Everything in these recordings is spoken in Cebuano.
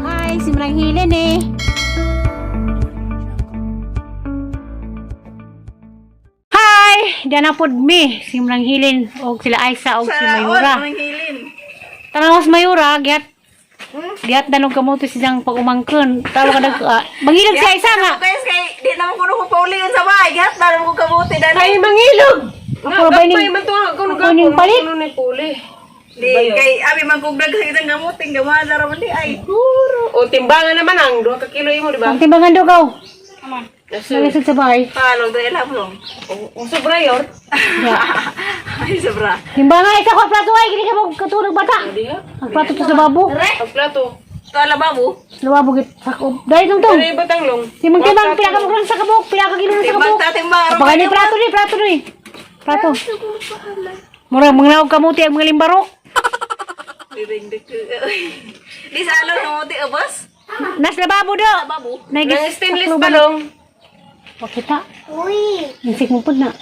Hi, si Marang Hilen eh. Hi! Diyan na pod mi, si Marang Hilen og sila Aisa og si Mayura. Ang hilin. Tanawas Mayura, giat giat danog kamote siyang pag-umangkon. Tawa ka nag mangilog si Aisa nga. Guys, kay di naman ko nung pauliin sa bahay. Gihat na naman ko kabuti dali. Ay, mangilog! Ako ba Nga, ning man to ako ako ning palit? Ano ni puli? Di kay abi man kog daghang itang gamuting gamada ra man di ay. Puro. O timbangan naman ang 2 ka kilo imo, di ba? Ang timbangan do kaw. Nasa. Nalisod sa bahay. Palog do ilam long. O sobra yor. Ya. Ay sobra. Timbangan isa ko plato ay kini ka mo katulog bata. Di ha? Ang plato to sa babo. Ang plato. To ala babo. Lawabo git sakop. Dahil tong tong. Ano yung batang long? Timbang timbang pila ka mo sa kabuk, pila ka kilo na sa Timbang kabuk. ta timbang aron. Pagani plato ni, plato ni. Plato. Mura mga naog kamuti ang mga limbarok. Bibing dik. Di sa alon kamuti ubos. Nas lababo do. Babo. Naigis Nang stainless balong. Pakita. Uy. Insik mo pud na.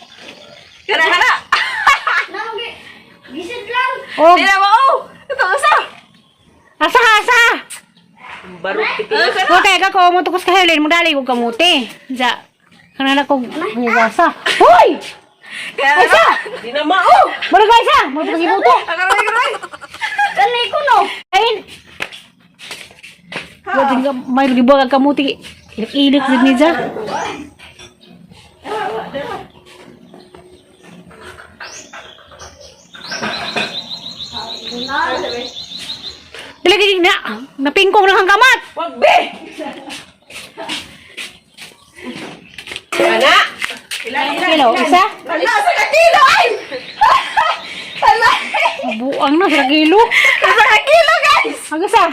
Kana kana. Oh, Di na mo. Oh. Ito usa. asa asa. Barok piti. Eh, kana. Ko kay ka ko mo tukos ka Helen, mo dali ko kamuti. Ja. Kanala ko ngigasa. Hoy! Kana. Asa! Di na mao. Mura ka isa, mura ka gibuto. Akaroy karoy. Kanay ko no. Ayun. Wa ka may gibuag ang kamuti. Ilik-ilik gid ni ja. Dili gid na. Napingkong lang ang kamat. Wag be. Ana. Ilan ilan. Kilo, isa. Ala sa ka kilo ay. Ala. Buang na sa kilo. Sa ka kilo guys. Ang isa.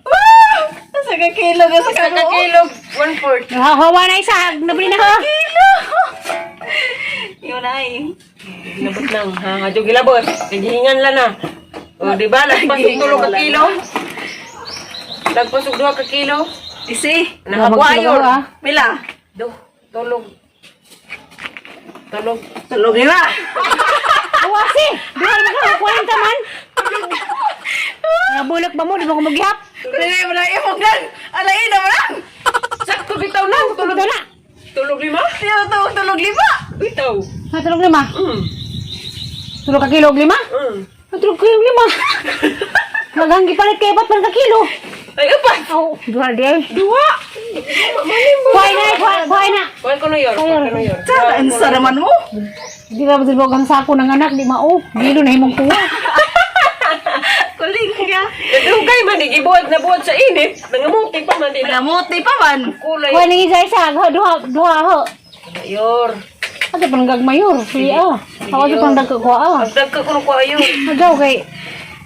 Woo! Sa ka kilo sa Sa ka kilo, 1/4. Nahawa na isa. Nabili na ha. Kilo. Yun ay. Gilabot lang ha. Hadyo gilabot. Nagihingan lang na. O, di ba? Lagpas og tulo ka kilo. Lagpas og 2 ka kilo. Isi. Nakakuha yun. ah. Pila? Do, tulog. Tulog. Tulog nila. Awasi. Duha na ka 40 man. Nabulok ba mo? Di ba ko maghihap? Dili mo na imong lang. Alain na mo lang. Sakto bitaw lang. Tulog. Tulog na. Tulog lima? Tulog tulog lima. Bitaw. Ha, tulog lima. Tulog ka kilo og lima? Ha, tulog kilo og lima. Maghanggi palit kay ba't man ka kilo? Ay, upat. Oh, duha di ay. Dua. Kuhay na, kuhay, kuhay na. Kuhan ko na yun. Kuhan ko na yun. Sana unsa naman mo? Di ba ba ang sako ng anak, di mao. Gilo na himong kuha. Kuling ka. Nadugay man, ibuhat na buhat sa init. Nangamuti pa man. Di na Namuti pa man. kulay. Kuhay ni isa isa, duha, duha, duha ho. Yor. Asa pang gagmayor, sige ah. Ako sa pang dagkuha ah. Ang dagka ko kuha yun. Agaw kay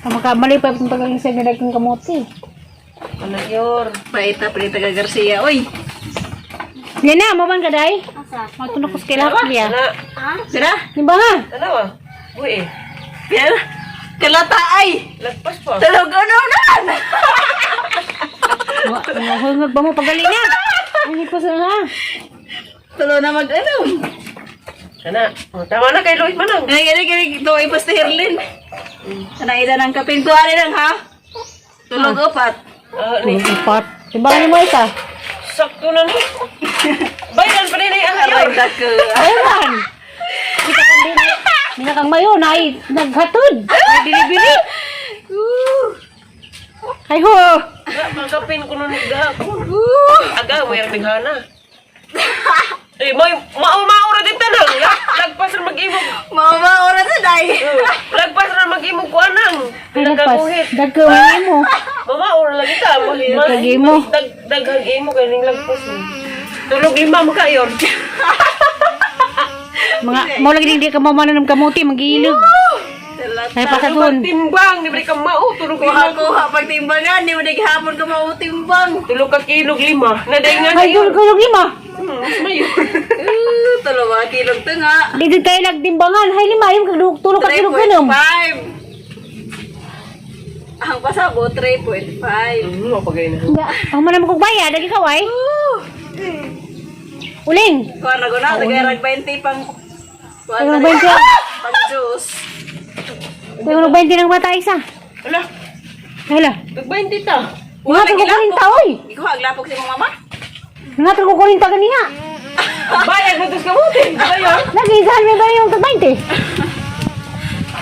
Maka mali pa itong tagang isa nga dagkong kamote. Ano yor? Paita Prita ka Garcia. Oy. Yan na, maman ka day. Matulog ko sa kailangan niya. Ana. Sira? Di ba nga? Tanawa. Buhi eh. Pila? Kalata ay. Lagpas pa. Tulog ano nan. Hungag ba mo pagaling na? Ay, ko sa nga. Tulog na mag ano. Ana. Oh, tama na kay Lloyd Manang. Ay gani gani to ay pasta Herlin. Ana ida nang kapin ko ani lang ha. Tulog upat. Ah, ni. Ipat. Di ba mo isa? Sakto na ni. Bayan pa rin ay ang Aray yor. dako. Ayun. Kita kang di Mina kang mayo na ay naghatod. May delivery. Ay ho. Magkapin ko nun gahapon. Aga, may ang bighana. Eh, may mao-mao ra din tanang. Lagpas ra mag-imog. Mama oras na day. Lagpas ra mag-imog ko anang. Ay nagpas. Pinagaguhit. Dagko mo. Mama ora lagi ta. Dagkag imo. Dag daghang imo kay ning lagpas. Tulog lima makayon. Mga mo lagi di ka mamana ng kamuti magiilog. Ay pasatun. Timbang di ba ka mao tulog Kuha lima. kuha pagtimbangan di mo naghapon ka mautimbang. Tulog ka kilog lima. Nadayngan Ay tulog tulog lima. Mayo. Tulog mga kilog to nga. Dito tayo nagtimbangan. Hay lima yung tulog ka kilog kanom. 3.5. Ang pasabot, 3.5. Mapagay na. Ang man mo kog bayad, lagi ka way. Uling. Kuha na guna, tagay 20 pang kuha Tagay na 20. pang juice. Tagay 20 ng bata isa. Wala, Hala. tag 20 ta. Mga ko 40 oy. Ikuha aglapok si mong mama. Mga ko 40 ganiha. Bayad mo tos kamuti. Bayo. Lagi isahan mo ba yung tag 20?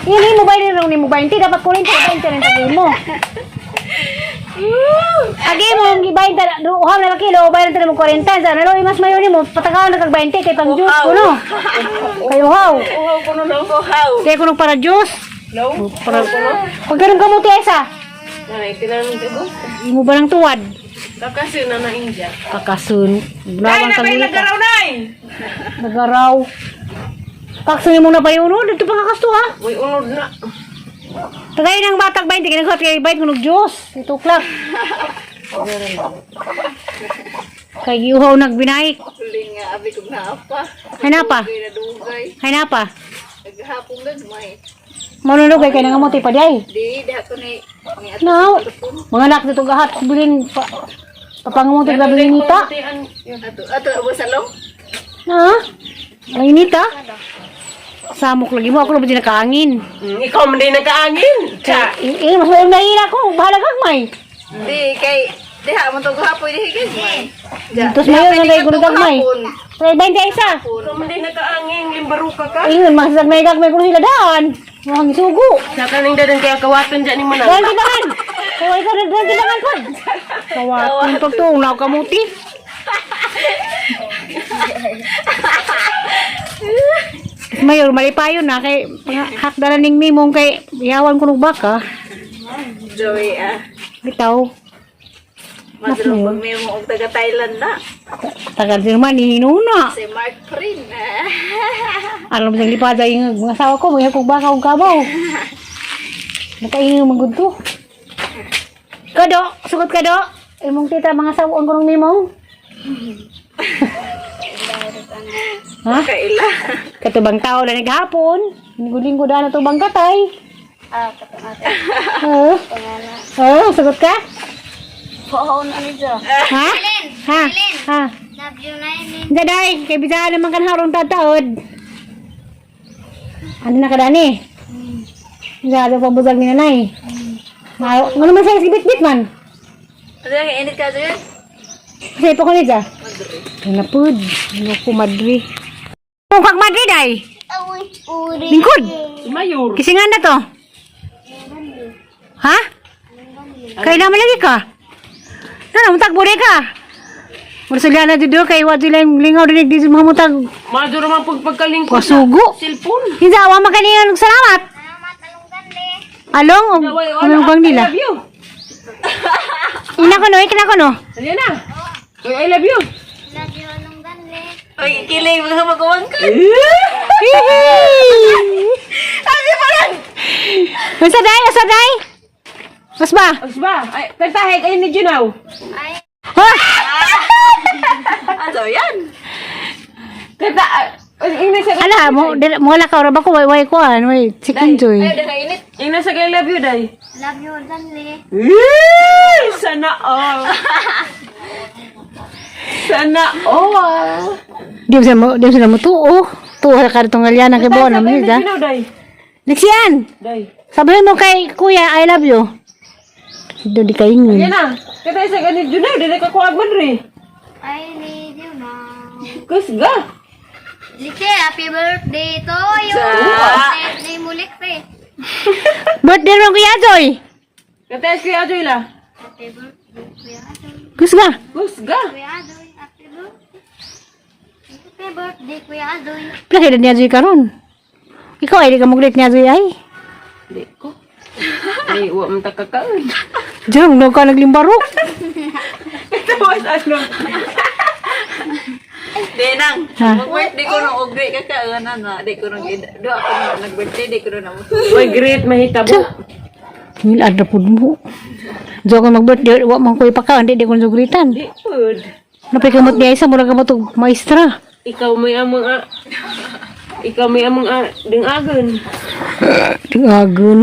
Ini mo bayad rin mo 20 dapat 40 20 rin tagi mo. Agi mo ang gibayin ta uhaw na ka kilo bayaran ta mo 40 sa nalo mas mayo nimo patakaon na kag 20 kay pang juice kuno. Kay uhaw. Uhaw ko no no. Kuhaw. Kay kuno para juice. No. Para pag ganun ka mo isa. Nanay tinanong ko. Imo ba ng tuwad? Kakasin na na India. Kakasun. Nay, Nawang na kayo kami. nagaraw nay. Nagaraw. Kaksun mo na pa yun, oh. Dito pa kakasto ha. Uy, unod na. Tagay ng batag 20, kinagsuot kay bayad kunog juice. Ito o'clock. Kay giuhaw nagbinaik. Uling nga abi kog naapa. Hay na pa. Dugay na dugay. Hay na pa. Naghapon gagmay. Manunugay kay nangamote pa di. Di diha ko ni ni ato. No. Mga anak dito gahat bilin pa papangamote grabe nita. Ato ato abo sa long. Ha? Ang inita? Samok lagi mo ako na ba di nakaangin? Ikaw man din nagkaangin. Cha. Eh, mas mayroong nahila ko. Bahala kang may. Di kay diha mo to gahapoy dihi gagmay. Tapos mayon na dahil kuno gagmay. Kay 20 isa. Ikaw man din nagkaangin, limbaruka ka. Ayun, masag may gagmay kuno sila daan. Mukhang isugo. Sa kaning dadan kaya kawaton dyan ni Manang. Dahil timbangan. Kaya ikaw na dahil timbangan po. Kawatin pag to, unaw kamuti. Mayor, malipayon na kay hakdalan ning mimong kay yawan kuno baka. Joey ah. Bitaw. Madrong pag may mo og taga Thailand na. Tagal din man hinuna. Si Mark Prin. Alam mo sa lipad ay mga asawa ko, mga kog baka og kabaw. Nakaingin magud to. Kado, sugot kado. Imong tita mga asawa ang kunong mimong. Ha? Kaila. Katubang tao na naghapon. Linggo-linggo na tubang katay. Ah, katong ate. Oo. Pangana. Oo, sugot ka? Pahaw na ni Jo. Ha? Ha? Ha? Love you na yun. Hindi day, kay bisaya naman kan harong tataod. Ano na ka dani? Hindi pa buzag ni nanay. Maayo, ngano man sa bit-bit man? Ano yung init ka dyan? Kasi pa ko nito. Ano pud? Ano ko madri? Kung kag madri day. Uy, uri. Lingkod. Mayor. Kisingan na to. Ha? Kailan mo lagi ka? Ano, mutag buri ka? Mursa na dito kay wa dila yung lingaw dinig di mga mutag Maduro man pagpagkalingkod. kasugo. Cellphone. Hinsa wa man kaniya salamat. Salamat, along gandi. Along og anong bang nila? I love you. Ina ko no, ikna ko no. Ayan na. Uy, I love you. Love you, along gandi. Uy, kilig mga magawan ka. Hihi. Asa day, asa day? Mas ba? Osba, ay, kantahe kayo ni Junaw. Ay, Ha? Ano yan? Kanta, ingna sa Ala, mo mo wala ka ora ba ko way way ko an, way chicken joy. Ay, diha init. Ingna sa I love you, day. love you, gandi. Eh, sana all. Sana all. Di mo sila mo tuo. Tuo ka ditong alyana kay Bona mo Kanta sa I love da. you now, day. Lixian, Day. sabihin mo kay Kuya I love you. Do di kaingon. Ayan na. Kanta sa I need you now, dili ka kuwag man rin. I need you now. Kusga. Likse, happy birthday to you. Sa- Birthday mo, Likse. Birthday mo Kuya Joy. Kanta sa Kuya Joy la. Happy birthday, Kuya Adoy. Kusga. Kusga. Kuya Adoy, happy birthday. Happy birthday, Kuya Adoy. Pila kay niya Joy karon. Ikaw ay di ka muglit niya Joy ay. Di ko. Ay, wa man ta kakaon. Diyan mo ka naglimbaro. Tapos ano? Di nang. Ha? Mag-birthday ko nung ugri ka ka. Ano na. Di ko nung do ako nung nag-birthday. Di ko nung namo. Uy, great mahitabo. Ngilad na pud mo. Diyo ko mag-birthday, wa man ko ipakaon, di ko nagritan. Di pud. Napay kamot niya isa, mura kamot og maestra. Ikaw may among a. Ikaw may among a dingagon. Tingagon.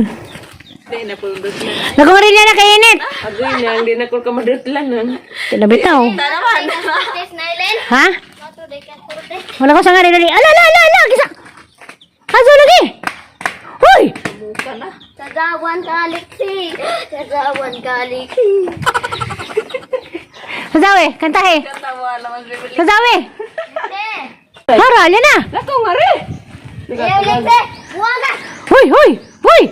Di na po birthday. Nagkumarilya na kay init. Agoy nang di na ko kamadutlan nang. Tila bitaw. Tara man. Test na. Ha? Kato day ka kurte. Wala ko sa nga dali. Ala ala ala ala kisa. Aso lagi. Hoy! Buka na. Sagawan kaliksi. Sagawan kaliksi. Sazawe, kantahe. Katawa naman bibili. Sazawe. Eh. Para alya na. Lakaw nga rin. Ayaw likse. Buwaga. Hoy, hoy, hoy.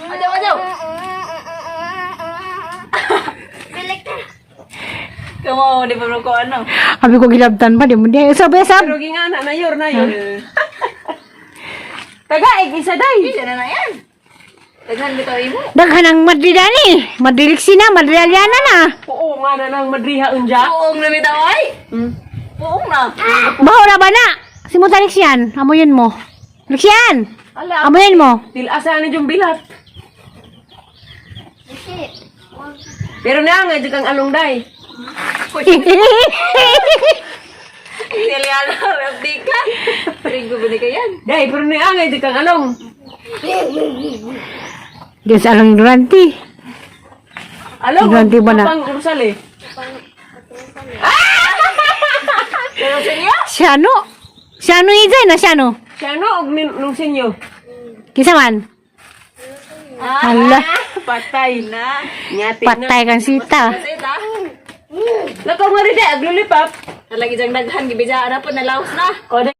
Adaw, adaw. Bilik na. Kamo, di pa ko ano. Abi ko gilabtan pa di mo di. Sab, sab. Pero gingana na yor na yor. Tagaig isa day. Siya na na yan. Daghan bitaw imo. Daghan ang Madridani. Madriliksi na, Madrialiana na. Oo nga na nang madriha unja. Puong na bitaw ay. Puong na. Baho na ba na? Simuta Lixian, amuyin mo. Lixian! Ala, Amuyin mo. tilasa ni yung bilat. Liksi. Pero na nga jud kang along day. Siliana, FD ka. Ringo ba ni kayan? Day, pero na nga jud kang along. Diyos along ignorante. Along. Ignorante ba na? Pang ursal eh. Pero sa niya? Siya ano? Siya ano izay na siya ano? Siya no og nung sinyo. Kisa man? Ala, Patay. Na. Nyati na. patay kang sita. Sita. Lakaw nga rin day, aglulipap. Talagi diyang daghan, gibidya na po, nalaos na. O, day.